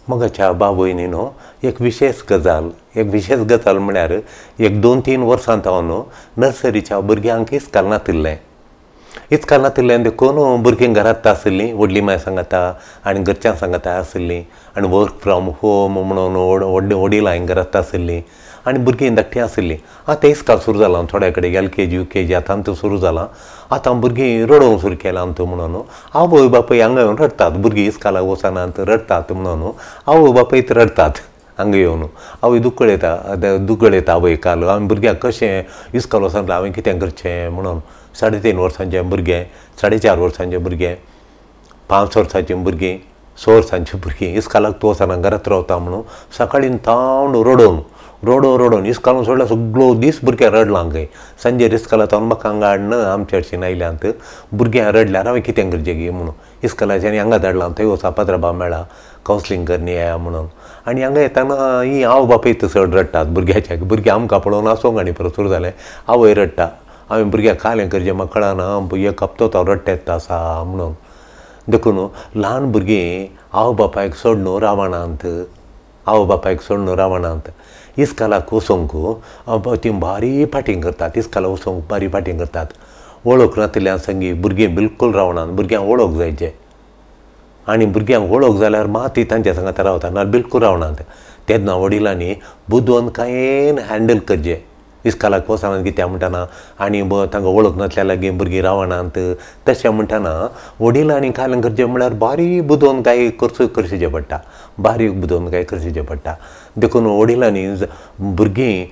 मगाच्या बाबयनी न्हू एक विशेश गजाल, एक विशेश गजाल म्हळ्यार एक 2-3 वर्सां हांव नर्सरीच्या भुरग्यांक इस्काल नातिल्लें. इस्काल नातिल्लें देखून भुरगीं घरांत आशिल्लीं, व्हडली माय सांगाता आनी घरच्यां सांगाता आशिल्लीं आनी वर्क फ्रॉम होम म्हणून व्हडलीं वडिलां घरांत आशिल्लीं आनी भुरगीं धाकटीं आशिल्लीं. आतां इस्काल सुरू जालां थोड्या कडेन, LKG UKG आतां सुरू जालां. आतां भुरगीं रडोवंक सुरू केलां म्हणून आवय बापूय हांगा येवन रडटात, भुरगीं इस्कालाक वचनात रडटात म्हणून आवय बापूय रडटात हांगा येवन. आवय दुकळ येता, दुकळ येता आवय काल आमी भुरग्यांक कशें इस्काल वचना हांवें कितें करचें म्हणून. 3.5 वर्सांचें भुरगें, 4.5 वर्सांचें भुरगें, 5 वर्सांचीं भुरगीं, 6 वर्सांचीं भुरगीं इस्कालाक तूं वचना घरांत रावता म्हणून सकाळीं ताण रडोवन रडोवन रडोवन इस्कालान सोडल्यार सगळो दीस भुरग्यां रडलां खंय. सांजेर इस्काला सावन म्हाका हांगा हाडन आमच्या हरशीन आयल्यांत भुरग्यां रडल्यार हांवें कितें करचें गी म्हणून इस्कालाच्यान हांगा धाडलां, थंय वचा पात्राबा मेळा कावन्सिलींग करनी येया म्हणून. आनी हांगा येतना ही आवय बापूय चड रडटात भुरग्याच्या, भुरगीं आमकां पळोवन आसूंक आनी परत सुरू जालें आवय रडटा, हांवें भुरग्याक कालें करचें म्हाका कळना, एक हप्तो तो रडटा आसा म्हणून. देखून ल्हान भुरगीं आवय बापायक सोडून रावणांत, आवय बापायक सोडून रावणांत इस्कालाक वचोंक तीं भारी फाटींग करतात, इस्कालाक वचोंक भारी फाटींग करतात. वळख नातिल्ल्या संगी भुरगीं बिलकूल रावणात, भुरग्यांक वळख जायचे आनी भुरग्यांक वळख जाल्यार मात ती तांच्या सांगाता रावता, ना बिलकूल रावणात. तेन्ना वडिलांनी बुदवंतकायेन हँडल करचें. इस्कालाक वचनात कित्याक म्हणटना आनी तांकां वळख नासल्या लागीं भुरगीं रावणात तशें म्हणटना वडिलांनी कालें करचें म्हळ्यार बारीक बुदवंतकाय करचें पडटा, बारीक बुदवंतकाय करचें पडटा. देखून वडिलांनी भुरगीं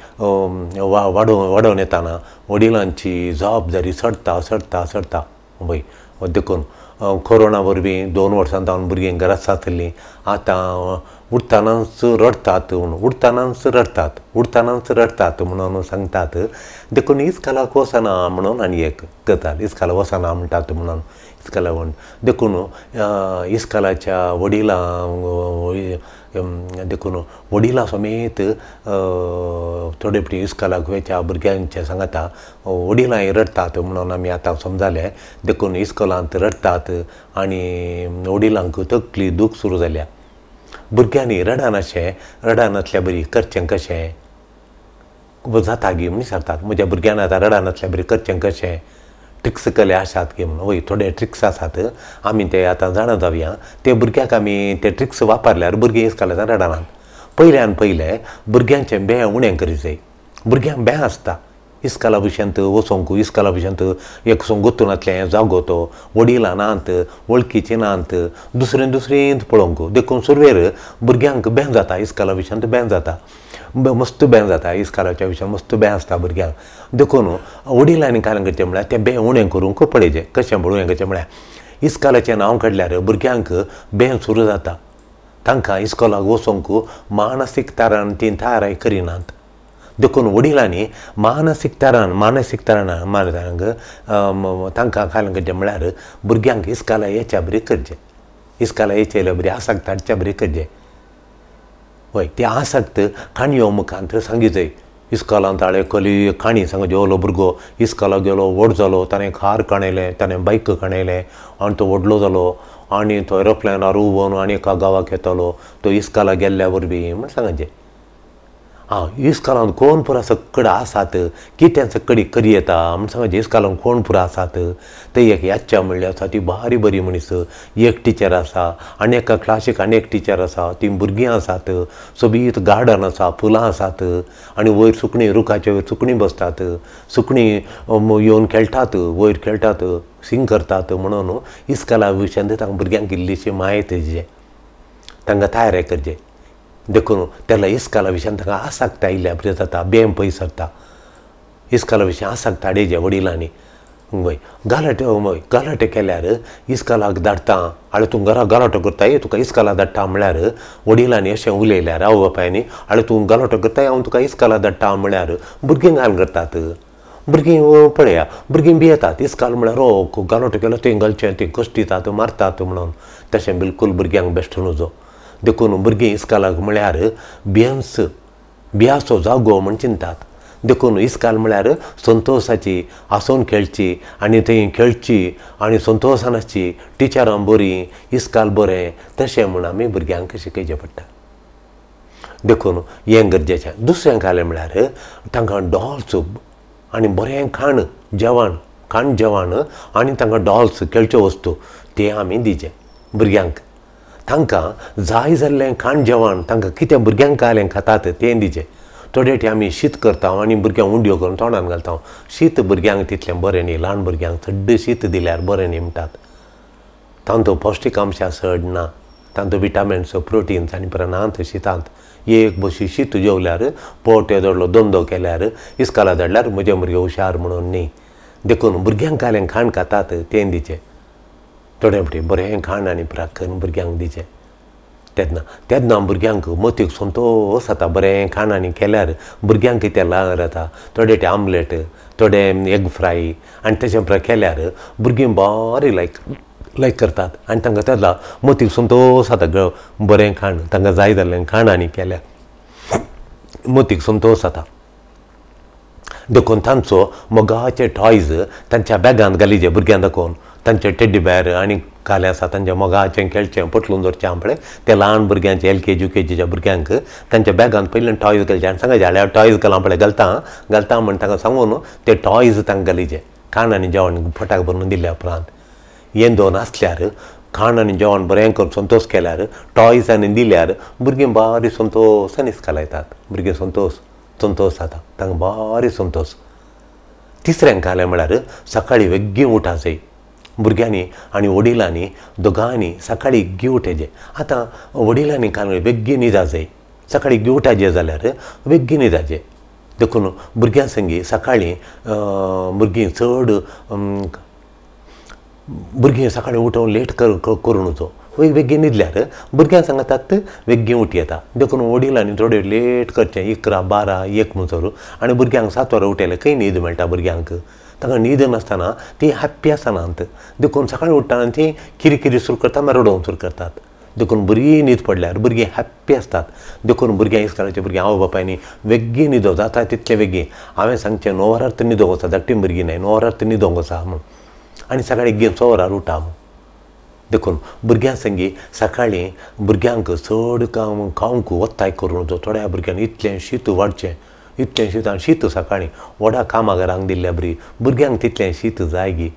वाडोवन येतना वडिलांची जबाबदारी चडटा चडटा चडटा. वय देखून कोरोना वरवीं 2 वर्सां जावन भुरगीं घरांत आशिल्लीं, आतां उठतानाच रडटात म्हणून, उठतानाच रडटात, उठतानाच रडटात म्हणून सांगतात. देखून इस्कालाक वचना म्हणून आनी एक गजाल, इस्कालाक वचना म्हणटात म्हणून इस्कालाक म्हण. देखून इस्कालाच्या वडिलां, देखून वडिलां समेत थोडे फावटी इस्कालाक वयच्या भुरग्यांचे सांगाता वडिलांय रडटात म्हणून आमी आतां समजालें. देखून इस्कोलांत रडटात आनी वडिलांक तकली दूख सुरू जाल्या. भुरग्यांनी रडनाशें, रडनासल्या बरी करचें कशें जाता गी म्हूण विचारतात. म्हज्या भुरग्यांनी आतां रडनासल्या बरी करचें कशें, ट्रिक्स कले आसात गी म्हणून. वय थोडे ट्रिक्स आसात, आमी ते आतां जाणा जावया. ते भुरग्याक आमी ते ट्रिक्स वापरल्यार भुरगीं इस्कालाच्यान रडनात. पयल्यान पयलें भुरग्यांचें बें उणें करीत जाय. भुरग्यांक बें आसता इस्काला भशेंत वचोंक, इस्काला भशेंत एक गोतू नासलें जागो तो, वडिलां नात, वळखीचीं नात, दुसरें दुसरेंत पळोवंक. देखून सुरवेर भुरग्यांक बें जाता, इस्काला भशेंत बें जाता, मस्त बें जाता, इस्कालाच्या विशयान मस्त बें आसता भुरग्यांक. देखून वडिलांनी कांय करचें म्हळ्यार तें बें उणें करूंक पळयचें. कशें उणें करचें म्हळ्यार इस्कालाचें नांव काडल्यार भुरग्यांक बें सुरू जाता, तांकां इस्कोलाक वचोंक मानसीक तारान तीं तयाराय करिनात. देखून वडिलांनी मानसीक तारान, मानसीक तारान तांकां कांय करचें म्हळ्यार भुरग्यांक इस्काला येच्या बरी करचें, इस्काला येचे बरी आसक्त हाडच्या बरी करचें. वय ती आसक्त काणयो मुखांत सांगीत. इस्कोलांत हाडले कली काणी सांग, जेवलो भुरगो इस्कोलाक गेलो, व्हड जालो, ताणें कार काणयलें, ताणें बायक काणयलें आनी तो व्हडलो जालो आनी तो एरोप्लेनार उबोवन आनी एका गांवाक येतालो तो इस्कोलाक गेल्ल्या वरवीं म्हण सांगचें. आं इस्कोलांत कोण पुरा सकड आसात, कितें सकडी करी येता म्हण सांगचें. इस्कोलांत कोण पुरा आसात, ते एक याच्या म्हणल्यार आसा ती भारी बरी मनीस, एक टिचर आसा आनी एका क्लासीक आनी एक टिचर आसा, तीं भुरगीं आसात, सोबीत गार्डन आसा, फुलां आसात आनी वयर सुकणीं, रुखाचे वयर सुकणीं बसतात, सुकणीं येवन खेळटात, वयर खेळटात, सिंग करतात म्हणून इस्कोला विशयान तांकां भुरग्यांक इल्लीशी म्हायती दिवची, तांकां तयारी करचें. देखून तेला इस्काला विशयान तांकां आसक्त आयिल्ल्या बरें जाता, बें पयस सरता. इस्काला विशयान आसक्त हाडयचे वडिलांनी. वय गालाटे, वय गालाटे केल्यार इस्कालाक धाडटा, आनी तूं घरा गालाटो करताय तुका इस्काला धाडटा म्हळ्यार वडिलांनी अशें उलयल्यार आवय बापायनी, आनी तूं गालाटो करताय हांव तुका इस्काला धाडटा म्हळ्यार भुरगीं घाल करतात. भुरगीं पळया भुरगीं भियेतात, इस्काल म्हळ्यार ओ गालाटो केलो थंय घालचें, थंय कश्ट दितात मारतात म्हणून. तशें बिलकूल भुरग्यांक बेश्ट न्हू. देखून भुरगीं इस्कालाक म्हळ्यार भियेंस, भियाचो जागो म्हण चिंतात. देखून इस्काल म्हळ्यार संतोशाची आसून खेळची आनी थंय खेळची आनी संतोशान आसची, टिचरां बरीं, इस्काल बरें, तशें म्हूण आमी भुरग्यांक शिकयचें पडटा. देखून हें गरजेचें. दुसरें कालें म्हळ्यार तांकां डॉल्स आनी बरें खाण जेवण, खाण जेवण आनी तांकां डॉल्स खेळच्यो वस्तू ते आमी दिवचे भुरग्यांक. तांकां जाय जाल्लें खाण जेवण तांकां कितें भुरग्यांक कालें खातात तें दिवचें. थोडे फावटी आमी शीत करता आनी भुरग्यांक उंडयो करून तोंडान घालता. शीत भुरग्यांक तितलें बरें न्ही, ल्हान भुरग्यांक चड शीत दिल्यार बरें न्ही म्हणटात. तांतूं पौश्टीक अंशां चड ना, तांतूं विटामिन्स प्रोटिन्स आनी नात शितांत. एक बशी शीत जेवल्यार पोट येदोडलो धंदो केल्यार इस्काला धाडल्यार म्हजें भुरगें हुशार म्हणून न्ही. देखून भुरग्यांक कालें खाण खातात तें दिवचें. थोडे फावटी बरें खाण आनी प्राकन भुरग्यांक दिवचें. तेन्ना तेन्ना भुरग्यांक मतीक संतोश जाता. बरें खाण आनी केल्यार भुरग्यांक कितें ल्हान जाता. थोडे फावटी आमलेट, थोडे एग फ्राय आनी तशें केल्यार भुरगीं बरी लायक लायक करतात आनी तांकां तेन्ना मतीक संतोश जाता. बरें खाण तांकां जाय जाल्लें खाण आनी केल्यार मतीक संतोश जाता. देखून तांचो मोगाचे टॉयज तांच्या बॅगांत घालीचे भुरग्यांक दाखोवन, तांचे टेडी बेर आनी कालें आसा तांच्या मोगाचें खेळचें पटलून दवरचें आहा पळय ते ल्हान भुरग्यांचे LKG UKGच्या भुरग्यांक तांच्या बॅगांत पयलीं टॉयज घालचे आनी सांगायचें हाल्यार टॉयज घालां पळय घालता घालता म्हण तांकां सांगून ते टॉयज तांकां घालीचे. खाण आनी जेवण पोटाक भरून दिल्या उपरांत हें दोन आसल्यार खाण आनी जेवण बरें करून संतोश केल्यार टॉयज आनी दिल्यार भुरगीं बारी संतोशान इस्काल येतात. भुरगीं संतोश संतोश जाता तांकां बारी संतोश. तिसरें कालें म्हळ्यार सकाळीं वेगीं उठा जाय भुरग्यांनी आनी वडिलांनी दोगांनी सकाळीं बेगी उठचें. आतां वडिलांनी कांय बेगी न्हिदा जाय, सकाळीं बेगी उठाचें जाल्यार बेगी न्हिदाचें. देखून भुरग्यां संगी सकाळीं भुरगीं चड भुरगीं सकाळीं उठोवन लेट करून वचो. बेगीन न्हिदल्यार भुरग्यां सांगतात बेगीन उठ येता. देखून वडिलांनी थोडें लेट करचें, 11, 12, 1 म्हणसर आनी भुरग्यांक 7 वरां उठयलें खंय न्हीद मेळटा भुरग्यांक. तांकां न्हीद नासतना तीं हॅप्पी आसनात. देखून सकाळीं उठ्ठा तीं किरकिरी सुरू करता, मागीर रडोवंक सुरू करतात. देखून बरी न्हीद पडल्यार भुरगीं हॅप्पी आसतात. देखून भुरग्यां इस्कालाच्या भुरग्यां आवय बापायनी बेगीन न्हिदो जाता तितलें बेगीन. हांवें सांगचें 9 वरार तर न्हिदोंक वचा, धाकटीं भुरगीं न्हय 9 वरार तर न्हिदोंक वचा म्हूण आनी सकाळीं बेगीन 6 वरार उठा म्हूण. देखून भुरग्यां संगी सकाळीं भुरग्यांक चड खावंक वत्ताय करून थोड्या भुरग्यांक इतलें शीत वाडचें, इतलें शीत आनी शीत सकाळीं व्हडा कामाघरांक दिल्ल्या बरी भुरग्यांक तितलें शीत जाय गी.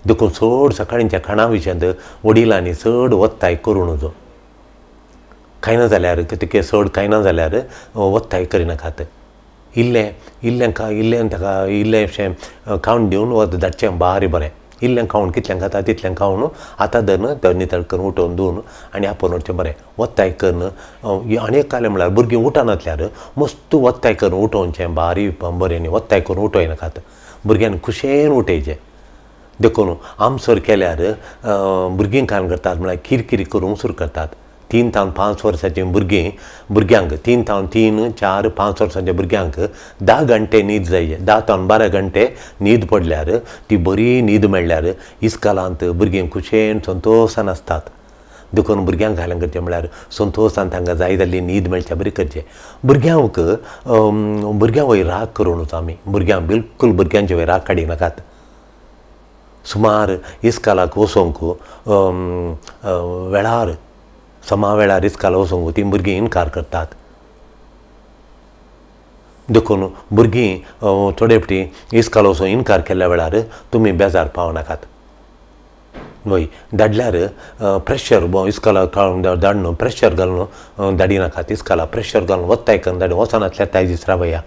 देखून चड सकाळींच्या खाणा विशयांत वडिलांनी चड वत्ताय करूं नजो. खायना जाल्यार कितें चड खायना जाल्यार वत्ताय करिनाकात. इल्लें इल्लें इल्लें ताका इल्लेंशें खावन दिवन वत धाडचें बारी बरें. इल्लें खावन कितलें खाता तितलें खावन आतां धरून नितळ करून उठोवन धुवन आनी आपोवन वचचें बरें. वत्ताय करून आनी एक कालें म्हळ्यार भुरगीं उठनासल्यार मस्त वत्ताय करून उठोवचें बारी बरें न्ही. वत्ताय करून उठयनाकात, भुरग्यांनी खुशेन उठयचें. देखून आमसर केल्यार भुरगीं काम करतात म्हळ्यार किरकिरी करूंक सुरू करतात. 3 ते 5 वर्सांची भुरगीं भुरग्यांक 3 ते 3, 4, 5 वर्सांच्या भुरग्यांक 10 घंटे न्हीद जाय. 10 ते 12 घंटे न्हीद पडल्यार ती बरी न्हीद मेळ्ळ्यार इस्कालांत भुरगीं खुशेन संतोशान आसतात. देखून भुरग्यांक घालून करचें म्हळ्यार संतोशान तांकां जाय जाल्ली न्हीद मेळच्या बरी करचें. भुरग्यांक भुरग्यां वयर राग करूं नजो आमी. भुरग्यांक बिलकूल भुरग्यांचे वयर राग काडिनाकात. सुमार इस्कालाक वचोंक वेळार समा वेळार इस्काल वचोंक तीं भुरगीं इनकार करतात. देखून भुरगीं थोडे फावटी इस्काल वचून इनकार केल्ल्या वेळार तुमी बेजार पावनाकात. वय धाडल्यार प्रेशर इस्कालाक धाडून प्रेशर घालून धाडिनाकात. इस्काला प्रेशर घालून वत्ताय करून धाडून वचनासल्यार त्या दीस रावया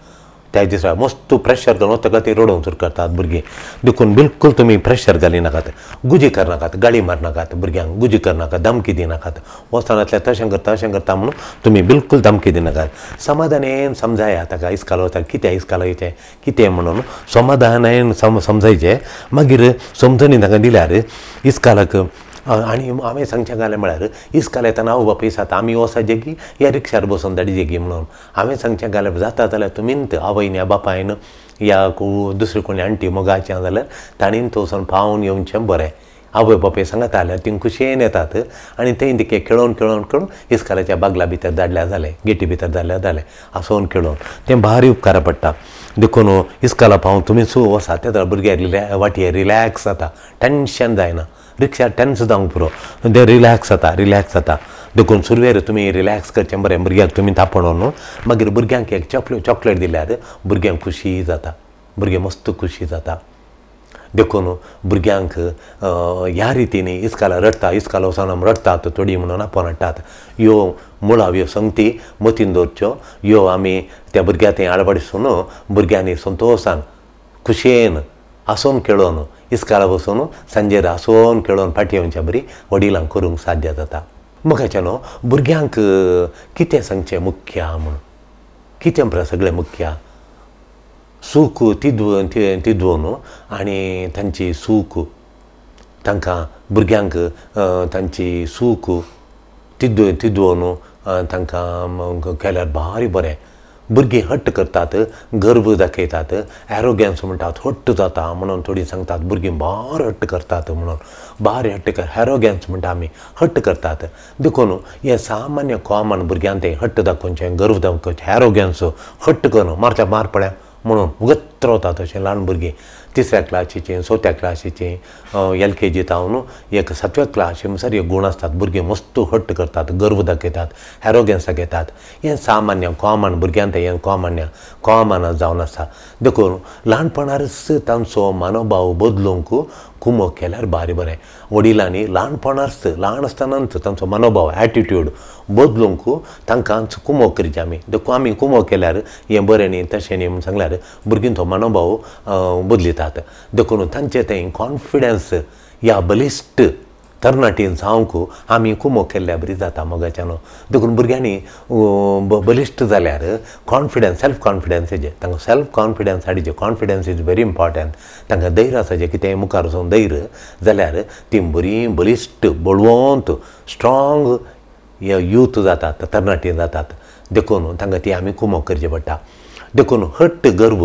त्या दीस राव मस्त प्रेशर घालून ताका ती रडोवंक सुरू करतात भुरगीं. देखून बिलकूल तुमी प्रेशर घालिनाकात, गुजी करनाकात, गाळी मारनाकात भुरग्यांक, गुजी करनाकात, धमकी दिनाकात. वचनासल्यार तशें करता अशें करता म्हणून तुमी बिलकूल धमकी दिनाकात. समाधानान समजाया ताका इस्काल वता कितें इस्काल वयचें कितें म्हणून समाधानान समजायचें. मागीर समजणी तांकां दिल्यार इस्कालाक आनी हांवें सांगचें घालें म्हळ्यार इस्काल येतना आवय बापूय जाता आमी वचपाचें की ह्या रिक्षार बसून धाडचें की म्हणून हांवें सांगचें घालें जाता जाल्यार तुमीच आवयन या बापायन या दुसरी कोणी आण्टी मोगाचें जाल्यार ताणीन थंय वचून पावून येवचें बरें. आवय बापूय सांगता जाल्यार ती खुशयेन येतात आनी थंय तिके खेळोवन खेळोवन खेळोवन इस्कालाच्या बागला भितर धाडल्यार जालें, गेटी भितर धाडल्यार जालें, हांसोवन खेळोवन तें भारी उपकारा पडटा. देखून इस्काला पावून तुमी सु वसात तेन्ना भुरगे वाटयेर रिलॅक्स जाता, टेंशन जायना. रिक्षा टेन्स जावंक पुरो, तें रिलॅक्स जाता, रिलॅक्स जाता. देखून सुरवेर तुमी रिलॅक्स करचें बरें, भुरग्यांक तुमी तापोवन मागीर भुरग्यांक एक चॉकलेट दिल्यार भुरग्यांक खुशी जाता, भुरगें मस्त खुशी जाता. देखून भुरग्यांक ह्या रितीनी इस्काला रडटा, इस्काला वचोन आमी रडटात थोडीं म्हणून आपोवन हाडटात. ह्यो मुळाव्यो संगती मतीन दवरच्यो. ह्यो आमी त्या भुरग्या थंय आडवाडसून भुरग्यांनी संतोशान खुशयेन हांसोवन खेळोवन इस्काला वचून सांजेर हांसोवन खेळोवन फाटीं येवच्या बरी वडिलांक करूंक साध्य जाता. मुखाच्यान भुरग्यांक कितें सांगचें मुख्य आहा म्हणून, कितें म्हळ्यार सगळें मुख्य आहा सूख तिदवून आनी तांची सूख तांकां भुरग्यांक तांची सूख तिदवून तांकां केल्यार भारी बरें. भुरगीं हट्ट करतात, गर्व दाखयतात, एरोगन्स म्हणटात, हट्ट जाता म्हणून थोडीं सांगतात. भुरगीं भार हट्ट करतात म्हणून, भार हट्ट कर, एरोगन्स म्हणटा आमी, हट्ट करतात. देखून हें सामान्य कॉमन भुरग्यांक तें हट्ट दाखोवचें, गर्व दाखोवचें, एरोगन्स हट्ट करून मारच्या मार पळ्या म्हणून उगत रावतात अशें ल्हान भुरगीं तिसऱ्या क्लासीचीं, चवथ्या क्लासीचीं, एल के जी तावन एक सातव्या क्लासी म्हणसर एक गूण आसतात. भुरगीं मस्त हट्ट करतात, गर्व दाखयतात, एरोगन्स दाखयतात. हें सामान्य कॉमन भुरग्यांक हें कॉमन कॉमन जावन आसा. देखून ल्हानपणारच तांचो मनोभाव बदलूंक कुमक केल्यार भारी बरें. वडिलांनी ल्हानपणारच, ल्हान आसतनाच तांचो मनोभाव एटिट्यूड बदलूंक तांकां कुमक करची आमी. देखून आमी कुमक केल्यार हें बरें न्ही तशें न्ही म्हूण सांगल्यार भुरगींचो मनोभाव बदलितात. देखून तांचे थंय कॉन्फिडन्स ह्या बलिश्ट तरणाटी जावंक आमी कुमक केल्ल्या बरी जाता मोगाच्यान. देखून भुरग्यांनी बलिश्ट जाल्यार कॉन्फिडन्स, सेल्फ कॉन्फिडन्स हेजें तांकां सेल्फ कॉन्फिडन्स हाडचें. Confidence is very important. तांकां धैर्य आसाचें, कितेंय मुखार वचून धैर्य जाल्यार तीं बरीं बलिश्ट बळवंत स्ट्रोंग यूथ जातात, तरणाटी जातात. देखून तांकां ती आमी कुमक करची पडटा. देखून हट्ट गर्व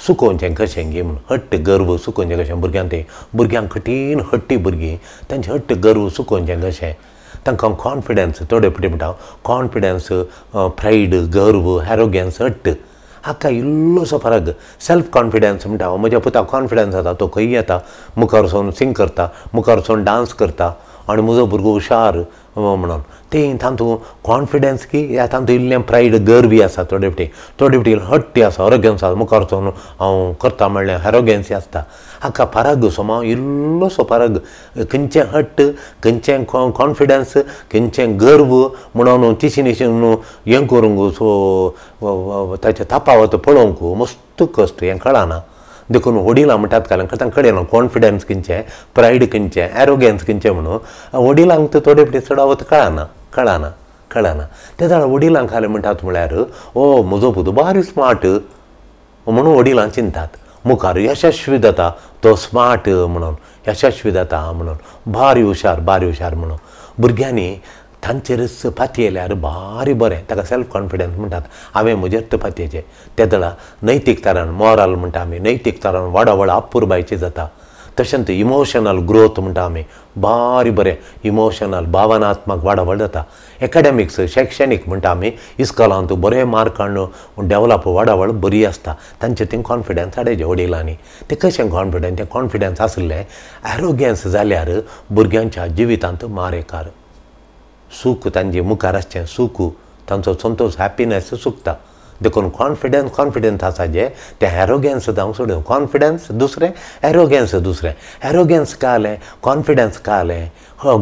सुकोवचें कशें गी म्हणून, हट्ट गर्व सुकोवचें कशें भुरग्यांक, तें भुरग्यांक कठीण हट्टी भुरगीं तांचे हट्ट गर्व सुकोवचें कशें, तांकां कॉन्फिडन्स थोडे फावटी म्हणटा कॉन्फिडन्स, प्रायड, गर्व, एरोगन्स, हट्ट हाका इल्लोसो फरक. सेल्फ कॉन्फिडन्स म्हणटा, म्हज्या पुताक कॉन्फिडन्स जाता, तो खंय येता मुखार वचून सिंग करता, मुखार वचून डांस करता आनी म्हजो भुरगो हुशार म्हणून तें तातूंत कॉन्फिडन्स की ह्या तातूंत इल्लें प्रायड गर्वी आसा, थोडे फावटी थोडे फावटी हट्टी आसा, एरोगन्स आसा, मुखार वचून हांव करता म्हणल्यार एरोगन्सी आसता. हाका फरक सोमा इल्लोसो फरक, खंयचें हट्ट, खंयचें कॉन्फिडन्स, खंयचें गर्व म्हणून तिशी निशीन हें करूंक सो ताचें तफावत पळोवंक मस्त कश्ट, हें कळना. देखून वडिलां म्हणटात कारण तांकां कळना कॉन्फिडन्स खंयचें, प्रायड खंयचें, एरोगन्स खंयचें म्हणून वडिलांक तर थोडे फावटी चडावत कळना कळना कळना. ते जाल्यार वडिलांक खालें म्हणटात म्हळ्यार ओ म्हजो पूत बारी स्मार्ट म्हणून वडिलां चिंतात, मुखार यशस्वी जाता तो स्मार्ट म्हणून, यशस्वी जाता म्हणून, भारी हुशार भारी हुशार म्हणून. भुरग्यांनी तांचेरच पातयेल्यार भारी बरें, ताका सेल्फ कॉन्फिडन्स म्हणटात. हांवें म्हजेर पातयेचें ते दळा नैतीक तरान, मॉरल म्हणटा आमी, नैतीक तरान वाडावळ अपुरबायची जाता. तशेंच इमोशनल ग्रोथ म्हणटा आमी, भारी बरें इमोशनल भावनात्मक वाडावळ जाता. एकाडेमिक्स शैक्षणीक म्हणटा आमी, इस्कॉलांत बरे मार्क हाडून डेवलप वाडावळ बरी आसता. तांचें थंय कॉन्फिडन्स हाडचें वडिलांनी. तें कशें कॉन्फिडन्स, तें कॉन्फिडन्स आसलें एरोगन्स जाल्यार भुरग्यांच्या जिवितांत मारेकार सूख, तांचे मुखार आसचें सूख, तांचो संतोश, हॅपिनस सुकता. देखून कॉन्फिडन्स कॉन्फिडन्स आसा जें तें एरोगन्स जावंक सोडून, कॉन्फिडन्स दुसरें, एरोगन्स दुसरें. एरोगन्स कालें, कॉन्फिडन्स कालें,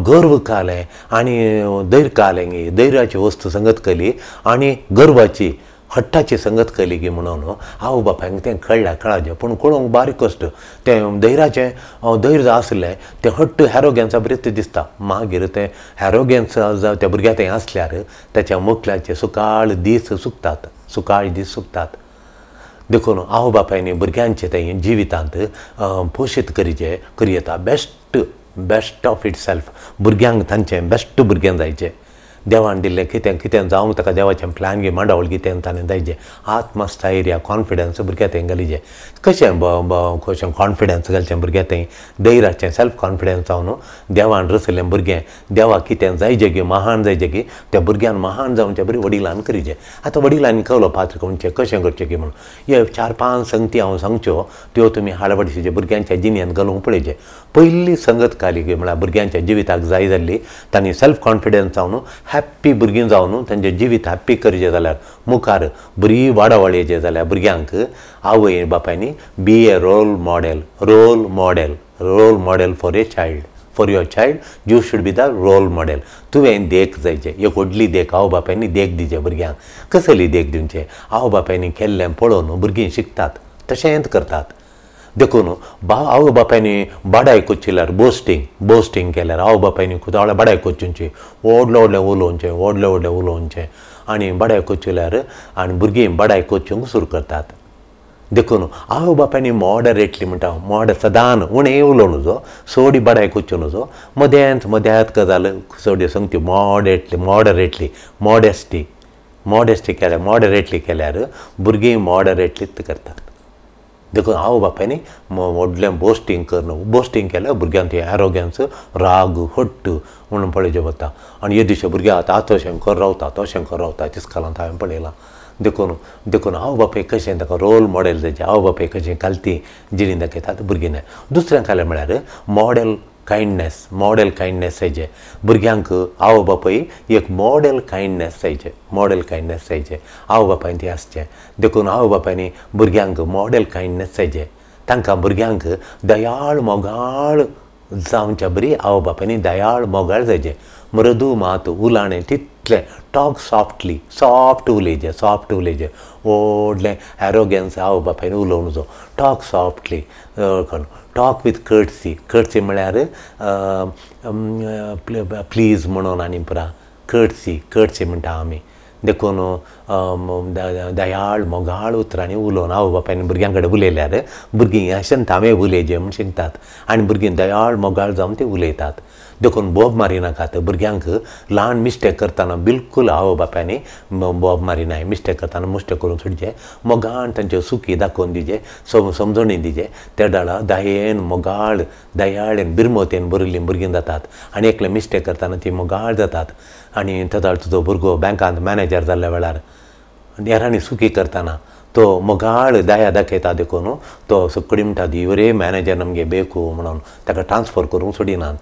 गर्व कालें आनी धैर्य कालें गी, धैर्याची वस्तू संगत केली आनी गर्वाची हट्टाची संगत केली गी म्हणून आवय बापायक तें कळ्ळें, कळाचें. पूण कळोवंक बारीक कश्ट, तें धैर्याचें धैर्य आसलें तें हट्ट एरोगन्सा बरें दिसता. मागीर तें एरोगन्स जावं त्या भुरग्या थंय आसल्यार ताच्या मुखल्याचे सुकाळ दीस सुकतात, सुकाळ दीस सुकतात. देखून आवय बापायनी भुरग्यांचे थंय जिवितांत पोशीत करचें करयेता, best best of it self. भुरग्यांक तांचें बेस्ट भुरगें जायचें, देवान दिल्लें कितें कितें जावंक ताका देवाचें प्लॅन गी मांडावळ कितें ताणें जायजे आत्मस्थैर्य कॉन्फिडन्स भुरग्या थंय घालीजे कशें कशें कॉन्फिडन्स घालचें भुरग्या थंय धैर्याचें सेल्फ कॉन्फिडन्स जावन देवान रचलें भुरगें देवाक कितें जायजे गी महान जायजे गी त्या भुरग्यान महान जावचें बरी वडिलान करीजे. आतां वडिलांनी कवलो पात्र करचें कशें करचें की म्हणून हे 4-5 संगती हांव सांगच्यो त्यो तुमी हाडवाडीचे भुरग्यांच्या जिणेंत घालूंक पळयचे. पयली संगत घाली की म्हळ्यार भुरग्यांच्या जिविताक जाय जाल्ली तांणी सेल्फ कॉन्फिडन्स जावन हॅप्पी भुरगीं जावन तांचें जिवीत हॅप्पी करचें जाल्यार मुखार बरी वाडावळ येचें जाल्यार भुरग्यांक आवय बापायनी be a role model, role model, role model for a child, for your child you should be the role model. तुवें देख जायचें एक व्हडली देख आवय बापायनी देख दिवचें भुरग्यांक. कसली देख दिवचें? आवय बापायनी केल्लें पळोवन भुरगीं शिकतात तशेंच करतात. देखून आवय बापायनी बाडाय कोचिल्यार बोस्टींग बोस्टींग केल्यार आवय बापायनी कुदाळ बाडाय कोचुंची व्हडलें व्हडलें उलोवचें व्हडलें व्हडलें उलोवचें आनी बाडाय कोचिल्यार आनी भुरगीं बाडाय कोचूंक सुरू करतात. देखून आवय बापायनी मॉडरेटली म्हणटा मॉड सदान उणें उलोवं नजो सोडी बाडाय कोचूं नजो मदेंच मद्यात गजाल सोडी संगती मॉडरेटली मॉडरेटली मॉडेस्टी मॉडेस्टी केल्यार मॉडरेटली केल्यार भुरगीं मॉडरेटलीच करतात. देखून आवय बापायनी व्हडलें बोस्टींग करून बोस्टींग केल्यार भुरग्यांक तें एरोगन्स राग हट्ट म्हणून पळोवचें पडटा. आनी हे दिशे भुरग्यां आतां तशें कर रावता तशें कर रावता तिसकालांत हांवें पळयलां. देखून देखून आवय बापाय कशें ताका रोल मॉडेल जायचें आवय बापाय कशें घालती जिणी दाखयतात भुरगीं. दुसरें कालें म्हळ्यार मॉडेल कायंडनेस, मॉडेल कायंडनेस जायचें भुरग्यांक आवय बापाय एक मॉडेल कायंडनेस जायचें, मॉडेल कायंडनेस जायचें आवय बापायन तें आसचें. देखून आवय बापायनी भुरग्यांक मॉडेल कायंडनेस जायचें तांकां भुरग्यांक दयाळ मोगाळ जावच्या बरी आवय बापायनी दयाळ मोगाळ जायचें. मृदू मात उलाणें तितलें टॉक सॉफ्टली सॉफ्ट उलयचें सॉफ्ट उलयचें व्हडलें एरोगन्स आवय बापायन उलोवं नजो talk softly talk with courtesy. Courtesy म्हळ्यार प्लीज म्हणून आनी पुरा कर्टसी कर्टसी म्हणटा आमी. देखून दयाळ मोगाळ उतरांनी उलोवन आवय बापायन भुरग्यां कडेन उलयल्यार भुरगीं अशें हांवें उलयचें म्हूण शिकतात आनी भुरगीं दयाळ मोगाळ जावन ती उलयतात. देखून बोब मारिनाकात भुरग्यांक ल्हान मिस्टेक करतना बिलकूल आवय बापायनी बोब मारिनाय मिस्टेक करतना मुस्टेक करून सोडचें मोगान तांच्यो सुकी दाखोवन दिवचें समजणी दिवचें त्या डाळा दयेन मोगाळ दयाळेन बिरमोतेन भरिल्लीं भुरगीं जातात आनी एकलें मिस्टेक करतना ती मोगाळ जातात. आनी तेदाळ तुजो भुरगो बँकांत मॅनेजर जाल्ल्या वेळार हेरांनी सुकी करतना तो मोगाळ दया दाखयता देखून तो सगळी म्हणटा इवरे मॅनेजर नमगे बेकू म्हणून ताका ट्रान्सफर करूंक सोडिनात.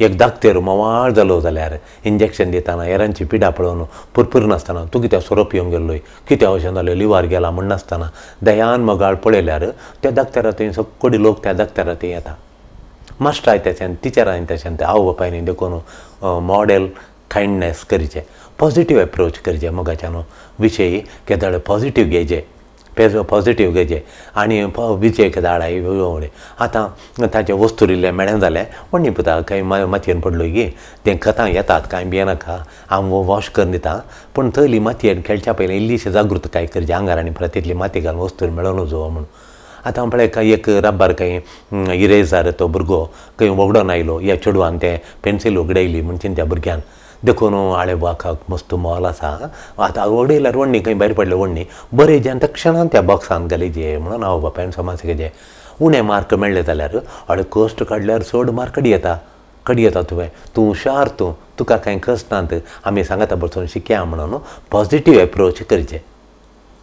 एक दाक्तेर मोवाळ जालो जाल्यार इंजेक्शन दितना हेरांची पिडा पळोवन पुरपूर नासतना तूं कित्याक सोरो पिवंक गेल्लोय कित्याक अशें जालें लिवार गेला म्हण नासतना दयान मोगाळ पळयल्यार त्या दाक्तेरा थंय सगळी लोक त्या दाक्तेरा थंय येता. मास्टराय तेच्यान टिचरांय तेच्यान ते आवय बापायनी देखून मॉडेल कायंडनेस करचें पॉझिटीव एप्रोच करचें मोगाच्यान विशयी केदाळ पॉझिटीव घेवचें पॉझिटीव घेवचें आनी विजय केदाळ आतां ताचें वस्तू इल्लें मेळें जालें वण्णी पुता कांय मातयेन पडलो की तें खतां येतात कांय भियेनाका हांव वॉश करून दिता पूण थंयली मातयेन खेळच्या पयलीं इल्लीशी जागृतकाय करची आंगार आनी परत तितली माती घालून वस्तू मेळोवन वचो म्हूण. आतां पळय कांय एक रब्बर कांय इरेजर तो भुरगो खंय वगडोन आयलो ह्या चेडवान तें पेन्सील उगडायली म्हूण चिंत्या भुरग्यान देखून आळे वाकाक मस्त मोल आसा आतां वडयल्यार वण्णी खंय भायर पडले वण्णी बरें जें तक्षणान त्या बॉक्सान घालीजे म्हणून आवय बापायन समाज घेजे. उणें मार्क मेळ्ळे जाल्यार आळे कश्ट काडल्यार चड मार्क कडी येता कडी येता तुवें तूं हुशार तूं तुका कांय कश्ट नात आमी सांगता बसून शिकया म्हणून पॉझिटीव एप्रोच करचें.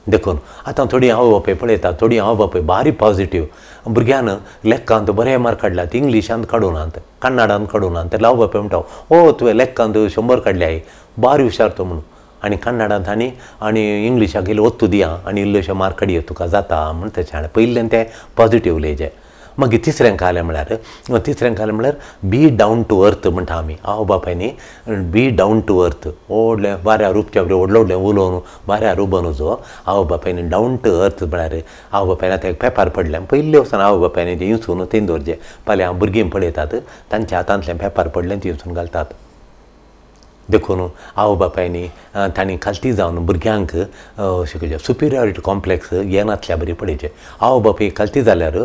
देखून आतां थोडीं आवय बापाय पळयता थोडीं आवय बापाय बारी पॉझिटीव भुरग्यान लेखांत बरे मार्क काडल्यात इंग्लिशांत काडूनात कन्नडांत काडूनात तेन्ना आवय बापाय म्हणटा ओ तुवें लेखांत 100 काडल्याय बारी हुशार तूं म्हणून आनी कन्नडांत आनी आनी इंग्लिशाक इल्लो ओत्तू दिया आनी इल्लेशे मार्क काडये तुका जाता म्हूण तशें हाणें पयल्यान तें पॉझिटीव उलयचें. मागीर तिसरें कालें म्हळ्यार तिसरें कालें म्हळ्यार बी डावन टू अर्थ म्हणटा आमी आवय बापायनी बी डावन टू अर्थ व्हडलें वाऱ्यार उपच्या व्हडलें व्हडलें उलोवन वाऱ्यार उबोवन वचो आवय बापायनी डावन टू अर्थ म्हळ्यार आवय बापायन आतां एक पेपर पडलें पयलें वचून आवय बापायनी तें इंचून थंय दवरचें फाल्यां भुरगीं पळयतात तांच्या हातांतलें पेपर पडलें तें इंचून घालतात. देखून आवय बापायनी तांणी खालती जावन भुरग्यांक शिकयचें. सुपिरियॉरिटी कॉम्प्लेक्स येनातल्या बरी पळयचें. आवय बापूय खालती जाल्यार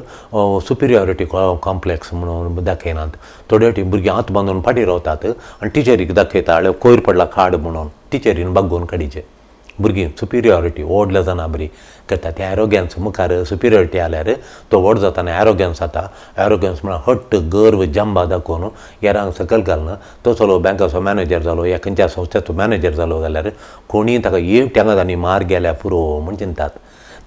सुपिरियॉरिटी कॉम्प्लेक्स म्हणून दाखयनात. थोडे फावटी भुरगीं हात बांदून फाटीं रावतात आनी टिचरीक दाखयता हाडल्यार कोयर पडला काड म्हणून टिचरीन बागोवन काडीचें. भुरगीं सुपिरियॉरिटी व्हडल्या जाणा बरी करता. ते एरोगन्स मुखार सुपिरियॉरिटी आल्यार तो व्हड जाताना एरोगन्स जाता. एरोगन्स म्हळ्यार हट्ट गर्व जंबा दाखोवन हेरांक सकयल घालना. तो चलो बँकाचो मॅनेजर जालो या खंयच्या संस्थेचो मॅनेजर जालो जाल्यार कोणीय ताका एक टेंगा आनी मार गेल्यार पुरो म्हूण चिंतात.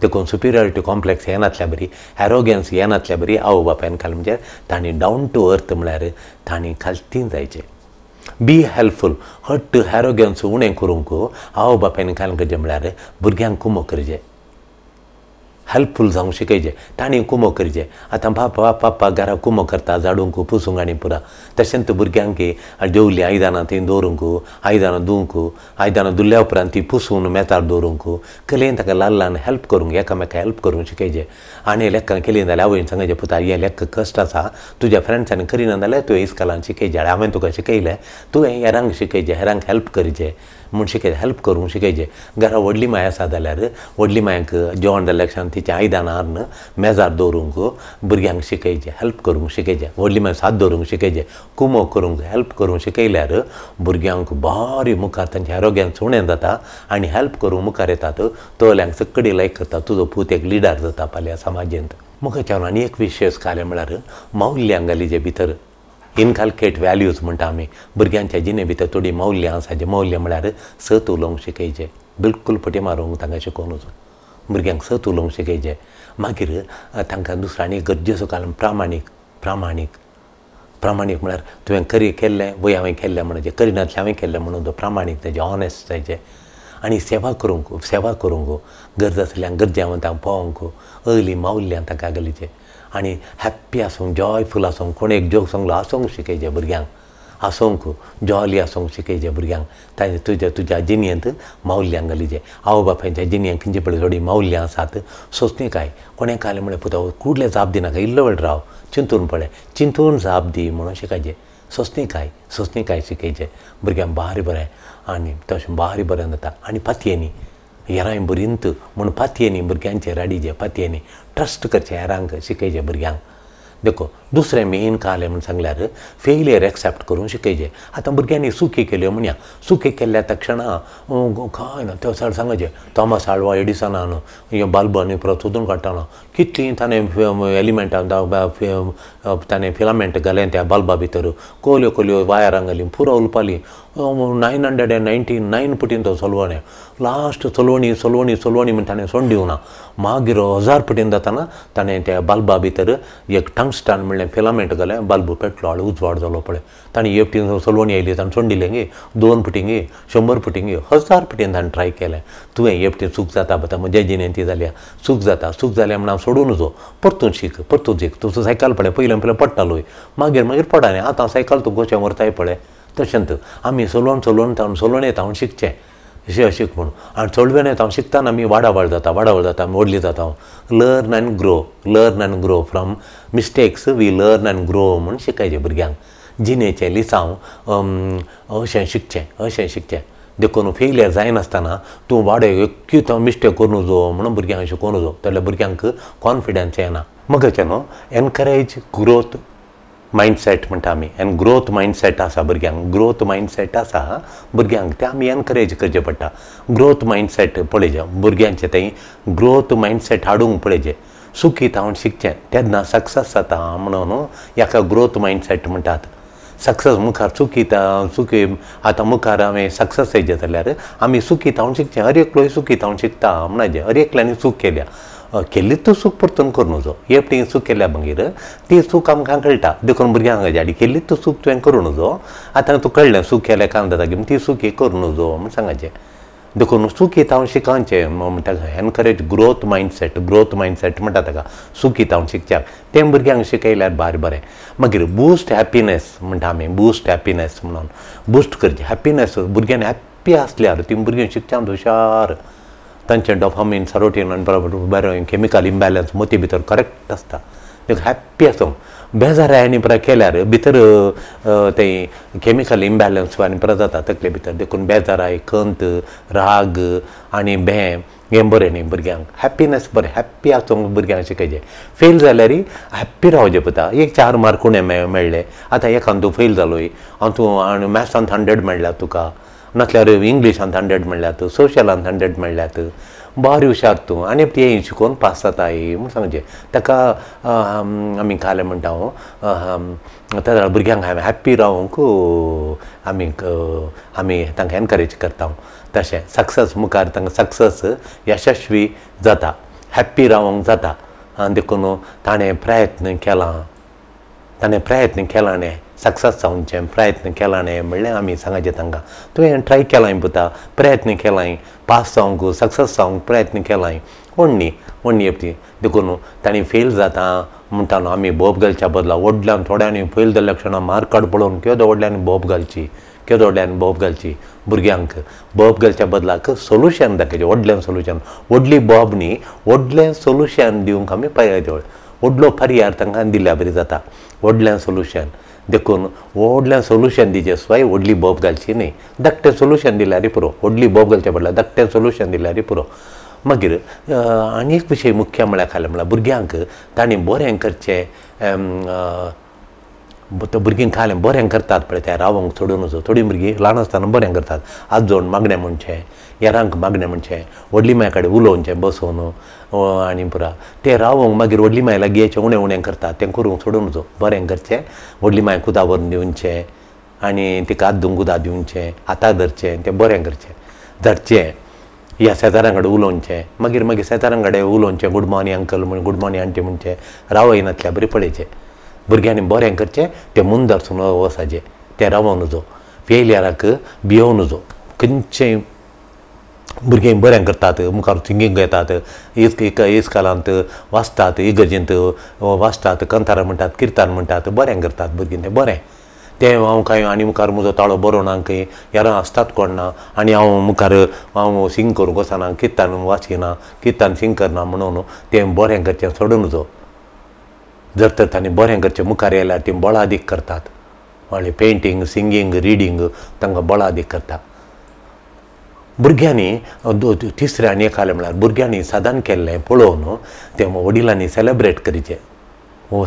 देखून सुपिरियॉरिटी कॉम्प्लेक्स येनातल्या बरी, एरोगन्स येनातल्या बरी आवय बापायन खाल म्हणजे तांणी डावन टू अर्थ म्हळ्यार तांणी खालती जायचें. बी हेल्पफूल. हट्ट एरोगन्स उणें करूंक आवय बापायन काल करचें म्हळ्यार भुरग्यांक कुमो करचें, हेल्पफूल जावंक शिकयचें, तांणी कुमो करचें. आतां बापा पापा घरा कुमो करता झाडूंक पुसूंक आनी पुरा, तशेंच भुरग्यांक जेवलीं आयदनां थंय दवरूंक, आयदनां धुवंक, आयदनां धुल्ल्या उपरांत ती पुसून मेजार दवरूंक, कलेन ताका ल्हान ल्हान हेल्प करूंक, एकामेका हेल्प करूंक शिकयचें. आनी लेखां केलीं जाल्यार आवयन सांगचें पुता हें लेख कश्ट आसा, तुज्या फ्रेंड्सांनी करिना जाल्यार तुवें इस्कॉलान शिकयचें, हांवें तुका शिकयलें तुवें हेरांक शिकयचें, हेरांक हेल्प करचें म्हूण शिकयचें, हेल्प करूंक शिकयचें. घरा व्हडली माय आसा जाल्यार व्हडली मायक जेवण जाल्ल्या क्षण तिचें आयदनां हाडून मेजार दवरूंक भुरग्यांक शिकयचें, हेल्प करूंक शिकयचें, व्हडली माय साथ दवरूंक शिकयचें, कुमो करूंक हेल्प करूंक शिकयल्यार भुरग्यांक बारी मुखार तांचें एरोगन्स उणें जाता आनी हेल्प करूंक मुखार येतात. तोल्यांक सकडी लायक करता, तुजो पूत एक लिडर जाता फाल्यां समाजेंत. मुखाच्यान आनी एक विशेश कालें म्हळ्यार मौल्यां घालीचे भितर, इनकल्केट व्हॅल्यूज म्हणटा आमी. भुरग्यांच्या जिणे भितर थोडीं मौल्यां आसा, जे मौल्य म्हळ्यार सत उलोवंक शिकयचें, बिलकूल फटी मारूंक तांकां शिकोवनूच भुरग्यांक सत उलोवंक शिकयचें. मागीर तांकां दुसरो आनी गरजेचो कारण प्रामाणीक, प्रामाणीक, प्रामाणीक म्हळ्यार तुवें करी केल्लें वय हांवें केल्लें म्हणचें, करिनातलें हांवें केल्लें म्हणून तो प्रामाणीक जायचें, ऑनेस्ट जायचें. आनी सेवा करूंक, सेवा करूंक गरज आसल्यार गरजेवंतांक पावोवंक अयलीं मावल्यां तांकां घालीचें. आनी हॅप्पी आसूंक, जॉयफूल आसूंक, कोण एक जोक सांगलो आसूंक शिकयचें भुरग्यांक, आसूंक जॉली आसूंक शिकयचें भुरग्यांक. तांचे तुज्या तुज्या जिणेंत मावल्यां घालीचें. आवय बापायच्या जिणेंत खंयचे पळय थोडीं मावल्यां आसात, सोंसणीकाय. कोणें कालें म्हळ्यार पुता कुडले जाप दिनाका, इल्लो वेळ राव, चिंतून पळय, चिंतून जाप दी म्हणून शिकयचें. सोंसणीकाय, सोंसणीकाय शिकयचें भुरग्यांक बारी बरें आनी तशें बारी बरें जाता. आनी पातयेनी हेरांय बरींत म्हूण पातयेनी भुरग्यांचेर हाडीचें, पातयेनी ट्रस्ट करचें हेरांक शिकयचें भुरग्यांक. देखो दुसरें मेन कालें म्हूण सांगल्यार फेलियर एक्सेप्ट करूंक शिकयचें. आतां भुरग्यांनी चुकी केल्यो म्हणया, चुकी केल्ल्या तक्षणा कांय ना ते सर सांगचें थॉमस आल्वा एडिसनान हे बल्ब आनी परत सोदून काडटाना कितलीं ताणें एलिमेंटां ताणें फिलामेंट घालें त्या बल्बा भितर, कोल्यो कोल्यो वायरां घाली, पुरो उलपाली 999 पटीन तो चलवणे, लास्ट चलवणी चलवणी चलवणी म्हण ताणें सोड दिवना. मागीर 1000 पटीन जाताना ताणें त्या बल्बा भितर एक टंगस्टन म्हणलें फिलामेंट घालें, बल्ब पेटलो आनी उजवाड जालो पळय. ताणें एकटीन चलवणी आयली ताणें सोड दिलें गे, 2 पटीन गे, 100 पटीन गे, 1000 पटीन ताणें ट्राय केलें. तुवें एकटी चूक जाता पळय म्हज्या जिणेंत ती जाल्या, चूक जाता, चूक जाल्या म्हण हांव सोडून वचो, परतून शीक, परतून शीक. तुजो सायकल पळय पयलें पयलें पडटालो, मागीर मागीर पडना, आतां सायकल तूं कशें व्हरताय पळय. तशेंच आमी चलोवन चलोवन तावन चलोवन येता हांव शिकचें अशें शीक म्हूण. आनी चलवेन येता हांव शिकतना आमी वाडावळ जाता, वाडावळ जाता, आमी व्हडली जाता. Learn and grow, learn and grow from mistakes we learn and grow म्हूण शिकयचें भुरग्यांक. जिणेचें लिसांव अशें शिकचें, अशें शिकचें. देखून फेलियर जायनासतना तूं वाडे एकूच मिस्टेक करूं नजो म्हणून भुरग्यांक शिकोवं नजो, जाल्यार भुरग्यांक कॉन्फिडन्स येना. मगचे न्हू एनकरेज ग्रोथ मायंडसेट म्हणटा आमी, आनी ग्रोथ मायंडसेट आसा भुरग्यांक, ग्रोथ मायंडसेट आसा भुरग्यांक तें आमी एनकरेज करचें पडटा. ग्रोथ मायंडसेट पळयचें भुरग्यांचें, थंय ग्रोथ मायंडसेट हाडूंक पळयचें, सुखी तावन शिकचें तेन्ना सक्सेस जाता म्हणून हाका ग्रोथ मायंडसेट म्हणटात. सक्सेस मुखार चुकी चुकी आतां मुखार हांवें सक्सेस येयचें जाल्यार आमी सुखी तावन शिकचें. हर एकलो सुखी तावन शिकता म्हणचें, हर एकल्यांनी चूक केल्या, केल्ली तो चूक परतून करूं नजो. एकटी चूक केल्या मागीर ती चूक आमकां कळटा. देखून भुरग्यांक हाडी केल्ली तो चूक तुवें करूं नजो, आतां तूं कळ्ळें चूक केल्या काम जाता की ती चुकी करूं नजो म्हूण सांगचें. देखून चुकी तावन शिकोवचें म्हणटा, encourage growth mindset, growth mindset म्हणटा ताका, चुकी तावन शिकच्याक तें भुरग्यांक शिकयल्यार बारी बरें. मागीर बूस्ट हॅप्पिनस म्हणटा आमी, बूस्ट हॅप्पिनस म्हणून बूस्ट करचें. हॅप्पिनस भुरग्यांनी हॅप्पी आसल्यार ती भुरगीं शिकच्यान हुशार, तांचें डोपामीन, सेरोटोनिन आनी बरें केमिकल इम्बॅलन्स मोती भितर करेक्ट आसता. देखून हॅप्पी आसूंक बेजाराय आनी पुरा केल्यार भितर तें केमिकल इम्बॅलन्स आनी पुरा जाता तकले भितर. देखून बेजाराय, खंत, राग आनी भें हें बरें न्ही भुरग्यांक. हॅप्पीनस बरें, हॅप्पी आसूंक भुरग्यांक शिकयचें. फेल जाल्यार हॅप्पी रावचें पडटा. एक 4 मार्क उणें मेळ्ळे, आतां एकान तूं फेल जालोय, हांव तूं आनी मॅथ्सांत 100 मेळ्ळ्या तुका, नासल्यार इंग्लिशांत 100 मेळ्ळ्यात, सोशलांत 100 मेळ्ळ्यात, बारी हुशार तूं आनी तें शिकोवन पास जाताय म्हूण सांगचें ताका. आमी कालें म्हणटा हांव त्या भुरग्यांक हांवें हॅप्पी रावंक आमी आमी तांकां एनकरेज करता. तशें सक्सेस मुखार तांकां सक्सेस यशस्वी जाता, हॅप्पी रावंक जाता. आनी देखून ताणें प्रयत्न केला, ताणें प्रयत्न केला न्ही सक्सेस जावचें प्रयत्न केला न्ही म्हणलें आमी सांगचें तांकां. तुवें ट्राय केलां पुता, प्रयत्न केलां पास जावंक, सक्सेस जावंक प्रयत्न केलां, व्हडली व्हडली ती. देखून तांणी फेल जाता म्हणटा न्हू आमी बोब घालच्या बदला व्हडल्यान थोड्यांनी फेल जाल्ल्या क्षणा मार्क कार्ड पळोवन केदो व्हडल्यांनी बोब घालची, केदो व्हडल्यान बोब घालची. भुरग्यांक बोब घालच्या बदलाक सोल्युशन दाखयचें, व्हडलें सोल्युशन, व्हडली बोब न्ही व्हडलें सोल्युशन दिवंक आमी पर्याय दिवप, व्हडलो पर्याय तांकां दिल्यार बरी जाता, व्हडलें सोल्युशन. देखून व्हडलें सोल्युशन दिवचें शिवाय व्हडली बोब घालची न्ही. धाकटें सोल्युशन दिल्यार पुरो, व्हडली बोब घालच्या बदला धाकटें सोल्युशन दिल्यार पुरो. मागीर आनी एक विशय मुख्य म्हळ्यार खालें म्हळ्यार भुरग्यांक तांणी बरें करचें. भुरगीं खालें बरें करतात पळय तें रावंक सोडून वचो. थोडीं भुरगीं ल्हान आसतना बरें करतात, आजोण मागणें म्हणचें, हेरांक मागणें म्हणचें, व्हडली माय कडेन उलोवचें बसोवन आनी पुरा तें रावंक मागीर व्हडली माय लागीं येचें उणें उणें करतात तें करूंक सोडून वचो. बरें करचें, व्हडली माय कुदा व्हरून दिवचें आनी तिका आदूंक कुदा दिवचें, हाता धरचें, तें बरें करचें, धरचें ह्या शेजाऱ्यां कडेन उलोवचें, मागीर मागीर शेजाऱ्यां कडेन उलोवचें, गुड मॉर्निंग अंकल म्हण, गुड मॉर्निंग आंटी म्हणचें, रावयनातल्या बरें पळयचें. भुरग्यांनी बरें करचें, तें मुंदरसून वचपाचें, तें रावों नजो, फेलियराक भियोवं नजो. खंयचें भुरगीं बरें करतात, मुखार सिंगींग येतात, इस्कालांत वाचतात, इगर्जेंत वाचतात, कंतारां म्हणटात, किर्तन म्हणटात, बरें करतात भुरगीं तें बरें. तें हांव कांय आनी मुखार म्हजो ताळो बरो ना खंय, हेरां आसतात कोण ना आनी हांव मुखार हांव सिंग करूंक वचना, किर्तन वाचिना, किर्तन सिंग करना म्हणून तें बरें करचें सोडून नजो. जर तर तांणी बरें करचें मुखार येयल्यार तीं बळादीक करतात, व्हडलें पेंटींग, सिंगींग, रिडींग तांकां बळादीक करता. भुरग्यांनी तिसरें आनी एक आलें म्हळ्यार भुरग्यांनी साधन केल्लें पळोवन तें वडिलांनी सेलेब्रेट करचें,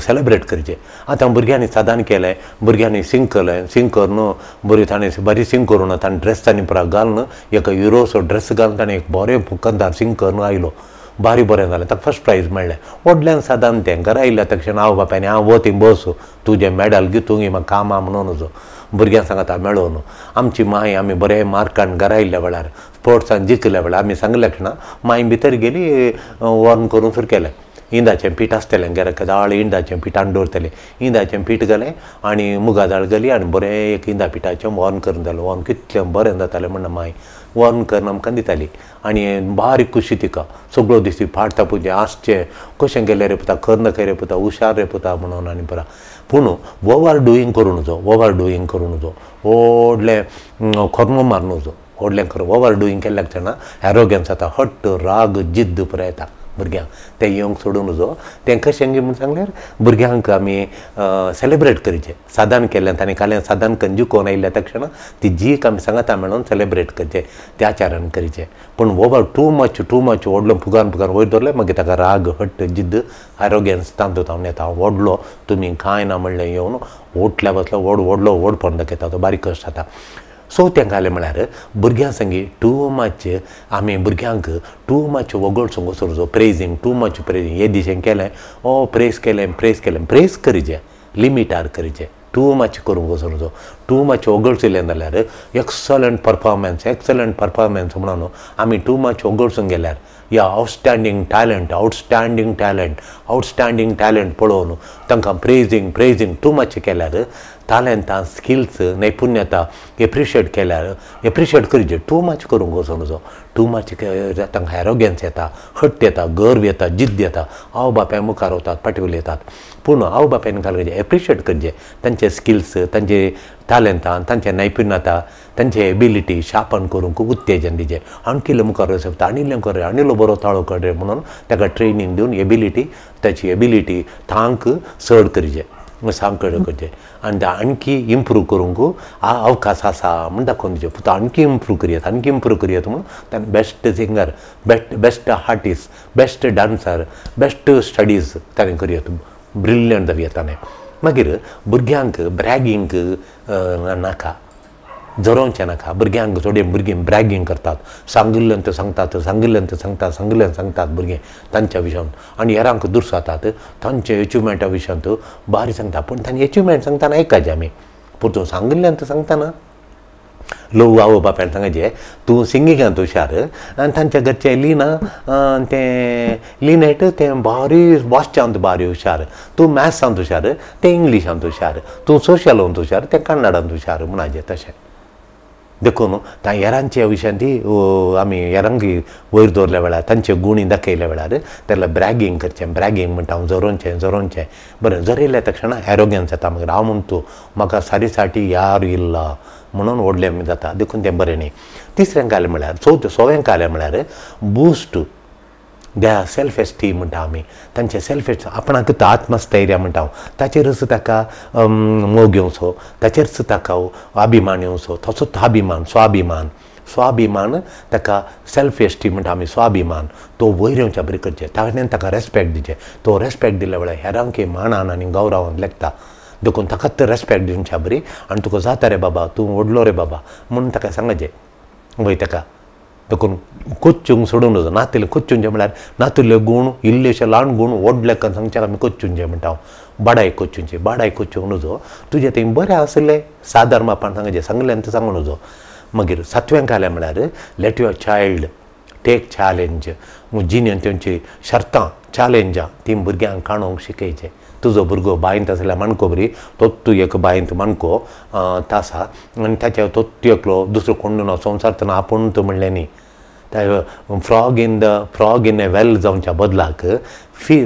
सेलेब्रेट करचें. आतां भुरग्यांनी साधन केलें, भुरग्यांनी सिंग केलें, सिंग करून बरी ताणें बरी सिंग करून ताणें ड्रेस ताणें पुरा घालून एक युरोसो ड्रेस घालून ताणें एक बरें कंतार सिंग करून आयलो, बारी बरें जालें, ताका फर्स्ट प्रायज मेळ्ळें. व्हडल्यान सादान तें घरा आयल्या तक्षण हांव बापायन हांव वती बस तुजें मॅडल घे तूं म्हाका कामां म्हणून वचो. भुरग्यांक सांगता मेळोवन आमची माय आमी बरें मार्कान घरा आयिल्ल्या वेळार स्पोर्ट्सान जिखल्या वेळार आमी सांगल्या क्षणा माय भितर गेली वॉर्न करून सुरू केलें. इंदाचें पीठ आसतलें घरा, दाळ इंदाचें पीठ हाडून दवरतलें, इंदाचें पीठ घालें आनी मुगा दाळ घाली आनी बरें एक इंदा पिठाचें वॉर्न करून जालें. वॉर्न कितलें बरें जातालें म्हणून माय वॉर्न करून आमकां दिताली आनी बारीक खुशी तिका सगळो दीस ती फाट तापुचें आसचें कशें गेलें रे पुता, कर नका रे पुता, हुशार रे पुता म्हणून आनी पुरा. पूण ओवर डुईंग करूं नजो, ओवर डुईंग करूं नजो, व्हडलें खोर्मो मारून नजो, व्हडलें करूं. ओवर डुईंग केल्ल्या क्षणा एरोगन्स जाता, हट्ट, राग, जिद्द पुरा येता भुरग्यांक, तें येवंक सोडूं नजो. तें कशें म्हूण सांगल्यार भुरग्यांक आमी सेलेब्रेट करचें, साधन केल्लें ताणें काल्यान साधन करून जिखोवन आयिल्ल्या तक्षणा ती जीक आमी सांगता म्हणून सेलेब्रेट करचें, त्या आचारान करचें. पूण ओवर टू मच व्हडलो फुगान फुगान वयर दवरलें मागीर ताका राग, हट्ट, जिद्द, एरोगन्स तांतूंत हांव येता. हांव व्हडलो तुमी कांय ना म्हणलें येवन ओटल्या बसलो व्हड व्हडलो व्हडपण दाखयता, तो बारीक कश्ट जाता. सो तें घालें म्हळ्यार भुरग्यां संगी टू मच आमी भुरग्यांक टू मच वगळसूंक वचूं, प्रेजींग, टू मच प्रेजींग. हे दिशेन केलें, ओ प्रेस केलें, प्रेस केलें, प्रेस करचें, लिमिटार करचें, टू मच करूंक वचूं. टू मच वगळशिल्लें जाल्यार एक्सलंट परफॉर्मन्स, एक्सलंट परफॉर्मन्स म्हणून आमी टू मच वगळसूंक गेल्यार या outstanding talent, outstanding talent, outstanding talent पळोवन तांकां प्रेजींग, प्रेजींग टू मच केल्यार तालेंतां स्किल्स नैपुण्यता एप्रिशिएट केल्यार एप्रिशिएट करचे टू मच करूंक वचूं नजो टू मच तांकां एरोगन्स येता हट्ट येता गर्व येता जिद्द येता आवय बापाय मुखार वतात फाटीं उलयतात पूण आवय बापायन घालचे एप्रिशिएट करचे तांचे स्किल्स तांचे तालेंतां तांचे नैपुण्यता तांचे एबिलिटी शार्पन करूंक उत्तेजन दिचें आणखी मुखार वचूंक शकता आनी इल्लें कर आनी इल्लो बरो ताळो काड रे म्हणून ताका ट्रेनींग दिवन एबिलिटी ताची एबिलिटी तांक चड करचें सामकें करचें आनी आणखी इम्प्रूव करूंक अवकाश आसा म्हूण दाखोवन दिवचें पूण आणखी इम्प्रूव करयात आणखी इम्प्रूव करयात म्हणून ताणें best singer best artist best dancer best studies ताणें करयात ब्रिलियंट जावया ताणें मागीर भुरग्यांक ब्रॅगींग नाका जरोवचें नाका भुरग्यांक थोडे भुरगीं ब्रॅगींग करतात सांगिल्ल्यान ते सांगतात सांगिल्ल्यान ते सांगतात सांगिल्ल्यान सांगतात भुरगीं तांच्या विशयांत आनी हेरांक दुर्सातात तांच्या एचिवमेंटा विशयांत बारी सांगता पूण तांचे एचिवमेंट सांगतना आयकाचें आमी पूण तूं सांगिल्ल्यान तें सांगतना ल्हवू आवय बापायन सांगचें तूं सिंगिंगांत हुशार आनी तांच्या घरचें लिना तें लिनेट तें बारी वाचच्यांत बारी हुशार तूं मॅथ्सांत हुशार तें इंग्लिशांत हुशार तूं सोशलांत हुशार तें कन्नडांत हुशार म्हणाचें तशें देखून हेरांच्या विशयांत आमी हेरांक वयर दवरल्या वेळार तांचे गुणी दाखयल्या वेळार तेला ब्रॅगींग करचें ब्रॅगींग म्हणटा हांव जरोवचें जरोवचें बरें जरयलें तक्षणा एरोगन्स येता मागीर हांव म्हणतो म्हाका सारी साठी यार इल्ला म्हणून व्हडलें जाता देखून तें बरें न्ही. तिसरें कालें म्हळ्यार चवथें सवें कालें म्हळ्यार बूस्ट द्या सेल्फ एस्टीम म्हणटा आमी तांचे सेल्फ एस्टीम आपणाक आत्मस्थैर्य म्हणटा हांव ताचेरच ताका मोग येवचो ताचेरच ताका अभिमान येवचो तसोच अभिमान स्वाभिमान स्वाभिमान ताका सेल्फ एस्टीम म्हणटा आमी स्वाभिमान तो वयर येवच्या बरें करचें ताणें ताका रेस्पेक्ट दिवचें तो रेस्पेक्ट दिल्या वेळार हेरांक मानान आनी गौरवान लेखता देखून ताकाच रेस्पेक्ट दिवच्या बरी आनी तुका जाता रे बाबा तूं व्हडलो रे बाबा म्हणून ताका सांगचें वय ताका देखून कोच्चूंक सोडून वचो नातिल्ले कोच्चुंचे म्हळ्यार नातिल्ले गूण इल्लेशे ल्हान गूण व्हडले सांगच्याक आमी कोच्चुंचे म्हणटा हांव बाडाय कोच्चुंचे बाडाय कोच्चूंक नजो तुजें थंय बरें आसलें सादारण मापान सांगचें सांगलें तें सांगूं नजो. मागीर सातवें कालें म्हळ्यार let your child take challenge जिणेन तेंची शर्तां चॅलेंजां तीं भुरग्यांक काणूंक शिकयचें. तुजो भुरगो बांयंत आसल्यार माणको बरी तोच एक बांयंत माणको तासा आनी ताच्या तोच एकलो दुसरो कोण ना संवसार ना आपूण तो म्हणलें न्ही frog in the frog in a well जावच्या बदलाक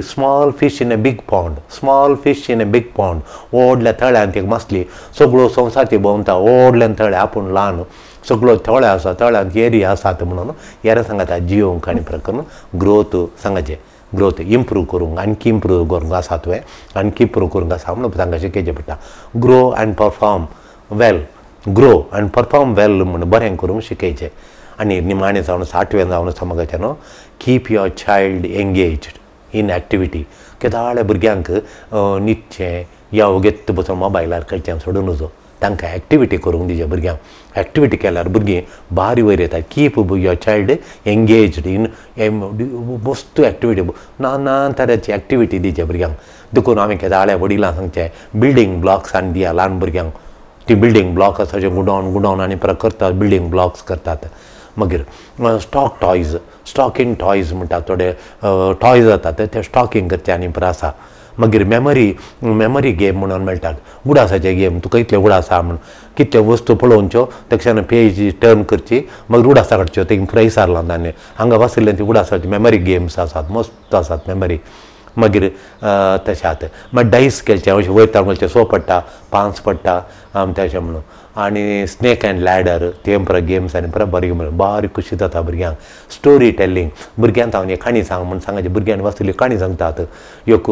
small fish in a big pond small fish in a big pond व्हडल्या तळ्यांत एक मासली सगळो संवसार ती भोंवता व्हडल्यान तळें आपूण ल्हान सगळो तळें आसा तळ्यांत एरिया आसात म्हणून येरा सांगता जियोंक आनी प्रकरण ग्रोथ सांगाचें ग्रोथ इम्प्रूव करूंक आणखी इम्प्रूव करूंक आसा तुवें आणखी इम्प्रूव करूंक आसा म्हणून तांकां शिकयचें पडटा. Grow and perform well grow and perform well म्हूण बरें करूंक शिकयचें. आनी निमाणें जावन आसा आठवें जावन आसा म्हाका न्हू keep your child engaged in activity. केदाळे भुरग्यांक न्हिदचें या वगेत बसून मोबायलार खेळचें सोडून नजो तांकां एक्टिविटी करूंक दिवचें भुरग्यांक एक्टिविटी केल्यार भुरगीं बारी वयर येता. Keep your child engaged in मस्त एक्टिविटी ना ना तराची एक्टिविटी दिवचे भुरग्यांक. देखून हांवें केदाळे वडिलांक सांगचें बिल्डींग ब्लॉक्स आनी दिया ल्हान भुरग्यांक ती बिल्डींग ब्लॉक आसा अशें गुंडावन गुंडावन आनी परत करतात बिल्डींग ब्लॉक्स करतात. मागीर स्टॉक टॉयज स्टॉकिंग टॉयज म्हणटा थोडे टॉयज जातात ते स्टॉकिंग करचे आनी परत आसा. मागीर मेमरी मेमरी गेम म्हणून मेळटात उडासाचे गेम तुका इतले उडास आहा म्हूण कितले वस्तू पळोवच्यो तक्षण पेज टर्न करची मागीर उडासा काडच्यो तेंकां प्रायस हारला ताणें हांगा बशिल्ले ती उडासाची मेमरी गेम्स आसात मस्त आसात मेमरी. मागीर तशें आतां मागीर डायस खेळचें अशें वयर ताणचें सो पडटा पांच पडटा तशें म्हणून आनी स्नेक अँड लॅडर ते परत गेम्स आनी परत बरी बारीक खुशी जाता भुरग्यांक. स्टोरी टेलिंग भुरग्यांक हांव एक काणी सांग म्हूण सांगाचें भुरग्यांनी वाचतली काणी सांगतात. एक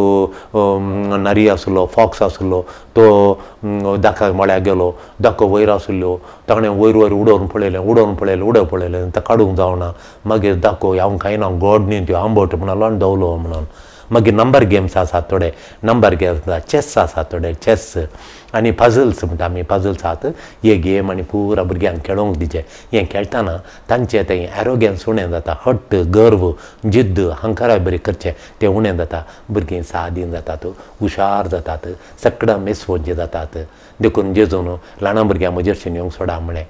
नरी आसलो फॉक्स आसलो तो दाका मळ्याक गेलो दाको वयर आसल्यो ताणें वयर वयर उडोवन पळयलें उडोवन पळयलें उडोवन पळयलें तें काडूंक जावना मागीर दाको हांव खायना गोड न्ही त्यो आंबट म्हणलो आनी दवलो म्हणून. मागीर नंबर गेम्स आसात थोडे नंबर गेम्स आसा चॅस आसात थोडे चॅस आनी पझल्स म्हणटा आमी पझल्स आसात हे गेम आनी पुरा भुरग्यांक खेळोंक दिवचें. हें खेळटना तांचें तें एरोगन्स उणें जाता हट्ट गर्व जिद्द हंकारा बरी करचें तें उणें जाता भुरगीं सादीन जातात हुशार जातात सगळां मेसवोनचीं जातात. देखून जेजून ल्हान भुरग्यां म्हजेरशीन येवंक सोडा म्हळें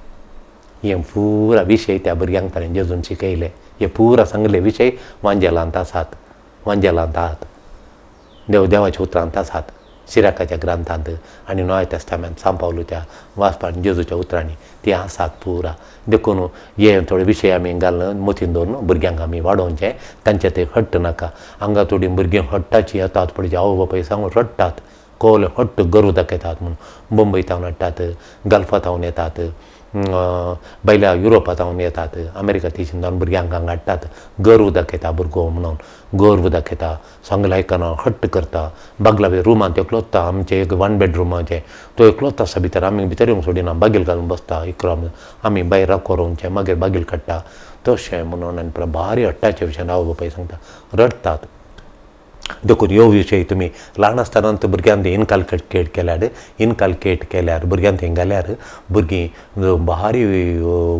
हें पुरा विशय त्या भुरग्यांक ताणें जेजून शिकयलें. हे पुरा सांगले विशय वांजेलांत आसात वांजेलांत आहात देव देवाच्या उतरांत आसात. सिराकाच्या ग्रंथांत आनी नव्या तेस्तामेंत सांत पावलूच्या वाचपान जेजूच्या उतरांनी ती आसात पुरा. देखून हे थोडे विशय आमी घालून मतीन दवरून भुरग्यांक आमी वाडोवचें, तांचे ते हट्ट नाका. हांगा थोडीं भुरगीं हट्टाची येतात पळय, आवय बापाय सांगून रडटात, कोल हट्ट गर्व दाखयतात म्हूण. बंबय थावन हाडटात, गल्फा थावन येतात, भायल्या युरोपा थावन येतात, अमेरिका देशांत थावन भुरग्यांक हांगा हाडटात, गर्व दाखयता भुरगो म्हणून, गर्व दाखयता, सांगलें आयकना, हट्ट करता. बागला रुमांत एकलोच, आमचें एक वन बेडरुमाचें तो एकलोच आसा भितर, आमी भितर येवंक सोडिना, बागील घालून बसता इकरा, आमी भायर राखो रोवचें मागीर बागील काडटा तशें म्हणून. आनी भारी हट्टाचे विशयान आवय बापाय सांगता, रडटात. देखून ह्यो विशय तुमी ल्हान आसतना भुरग्यांक इनकल्केट केल्यार, इनकल्केट केल्यार भुरग्यांक थंय घाल्यार भुरगीं भारी